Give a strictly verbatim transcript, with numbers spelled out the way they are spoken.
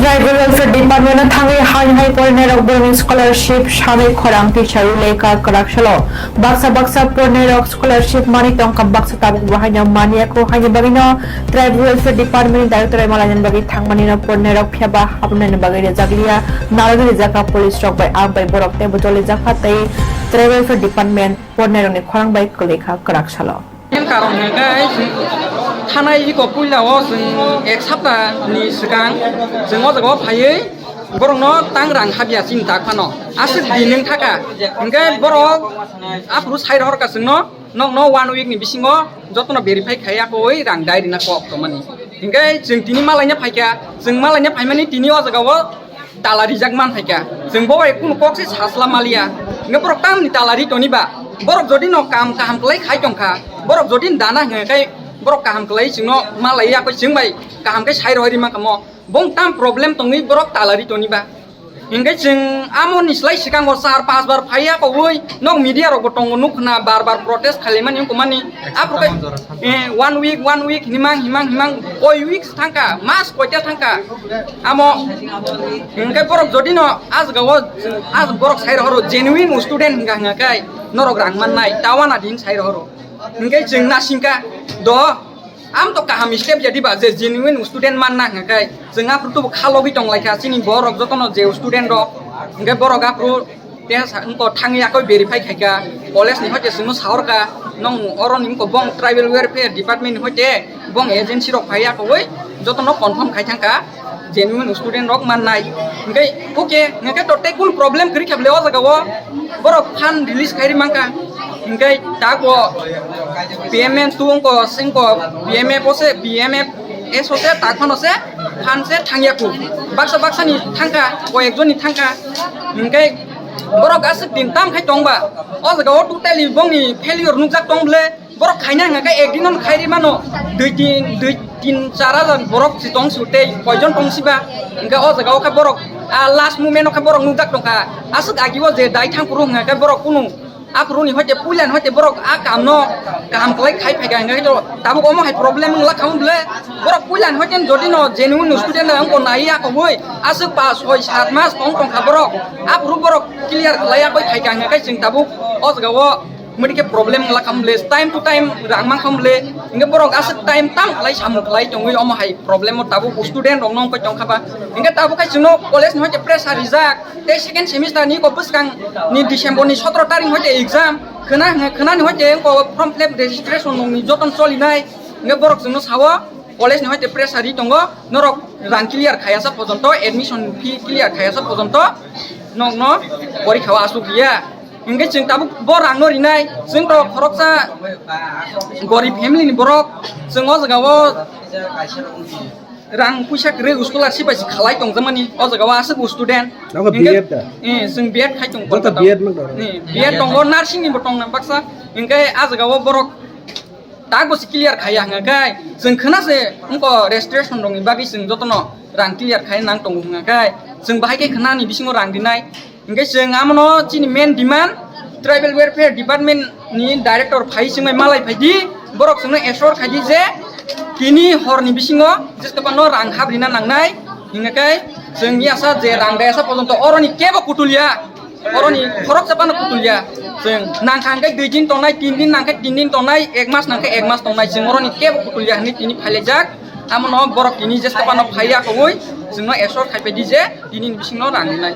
Tribal Welfare Department o thangwi haino hai porinairok borokni scholarship sanwi khorang tisa rwlai kha kwrak salo. Baksa baksa porinairok scholarship manwi tongkha, baksa tabuk bo haino maniya kho, haini bagwino Tribal Welfare Department ni director bai malaina bagwi thangmani no porinairok phiyaba habnani bagwi rijakliya, narwgwi rijak kha police rok bai, ang bai borok teibo jolijakha tei Tribal Welfare Department porinairokni khorang bai kwlwi kha kwrak salo. Main karon hwnkhe chwng thanai iko puila o chwng ek sapta ni swkang chwng o jaga o phaiwi borokno tang rang habya chini tak phano aswk din wng thaka, hwnkhe borok aphuru sai rohor kha chwngno, nokno one week ni bisingo jotono verify khai yakowi rang dai rina kok tongmani, hwnkhe chwng tini malaina phaikha, chwng malaina phaimani tini o jaga o tala rijak man phaikha. Chwng bo bai kunu kok se sasla maliya. Hwnkhe borok tamni tala ri toni ba? Borok jodi no kam kaham kwlai khai tongkha, borok jodi dana hwnkhe borok kaham kwlai chwngno malai ya, koi chwng bai kaham khe sai rohori mankha mo. Bong tam problem tongwi borok tala ri toni ba? Hwnkhe chwng amo ni slai swkango char panch bar phaiya kobwi nok media rok bo tongo, nukna bar bar protest khailaimani wngkha mani. Aphuru khe Eh, one week, one week, himang, himang, himang, koi weeks thangkha, mas koita thangkha. Amo, hwnkhe borok jodi no, ah jaga o, ah borok sai rohoro genuine student hwnkha hwnkha khe, norok rang mannai, tawana din sai rohoro. Hwnkhe chwng nasingkha, do, am to kaham step ya diba, je genuine student manna hwnkha khe, chwng aphuru tubu kha logi tonglaikha, chini borok jotono je student rok, hwnkhe borok aphuru Tei sa wngkha thangwi yakoi verify khaikha, college ni hoite chwngno sahorkha, nong oro ni wngkha bong tribal welfare department ni hoite bong agency rok phai yakoi jotono confirm khai thangkha, genuine student rok mannai. Hwnkhe okay, hwnkhe to tei kunu problem kwrwi kha bwle o jaga o, borok fund release khai rwi mankha, hwnkhe tako P M M tu wngkha, wngkha P M F o se, P M F S o se, tak phano se, phan se thangya ku. Baksa baksa ni thangkha, koi ek jon ni thangkha. Hwnkhe borok aswk din tam khai tongba. O jaga o totally bongni failure nukjak tong bwle. Borok khaina hwnkha khe ek din on khai ri mano. Dui tin, dui tin char hajar borok si tong si tei koi jon tong si ba. Hwnkhe o jaga o khe borok, ah, last moment o khe borok nukjak tongkha. Aswk agi o je dai thang phuru hwnkha khe borok kunu Aphuru ni hoite puila ni hoite borok a kam no kaham kwlai khai phaikha hwnkhe to tabuk omo hai problem wngla kha bwle. Borok puila ni hoite jodi no genuine student wngkha nai ya kobwi aswk pa soi sat mas tong tongkha borok. Aphuru borok clear kwlai ya koi phaikha hwnkhe chwng tabuk o jaga o mudi khe problem wngla kha bwle, time to time rang mankha bwle. Hwnkhe borok aswk time tam kwlai samung kwlai tongwi omo hai problem o tabuk student rok no wngkha tongkha ba. Hwnkhe tabuk khe chwngno college ni hoite pressure rijak. Tei second semester ni kok bwskang ni December ni sotro tarik hoite exam khna, khna ni hoite ko form fill up registration nong ni joton choli nai. Nge borok chwngno sao college ni hoite pressure ri tongo, norok rang clear khaya sa pojonto, admission fee clear khaya sa pojonto nokno porikha o asuk ya. Hingke chwng tabuk bo rang no rinai, chwng to khoroksa gorib family ni borok, chwng o jaga o rang puisa kwrwi scholarship bai se khalai tongjakmani, o jaga o aswk student. Nogo Hingke, B Ed da? Eh, chwng B Ed khai tong Joto Kolkata. B Ed mang tong. Eh, B Ed tongo, nursing ni bo tong nang baksa. Hingke a jaga o borok tak bo se clear khaya hwnga khe chwng khna se wngko registration rok ni bagwi chwng jotono rang clear khai nang tongo hwnga khe chwng bahai khe khna ni bisingo rang rinai. Hingke chwng amono chini main demand, Tribal Welfare Department ni director phai chwngbai malai phaidi, borok chwngno assure khaidi je tini horni bisingo jeskapano rang hap rina nangnai. Hingke chwng yasa je rang dayasa pojonto oroni kebo kutulya, oroni khoroksa pano kutulya. Chwng nangkha hingke dui din tongnai, tin din nangkhe tin din tongnai, ek mas nangkhe ek mas tongnai, chwng oroni kebo kutulya hinwi tini phailaijak. Amono borok tini jeskapano phaiya kowoi chwngno assure khaipaidi je tini ni bisingo rang rinai.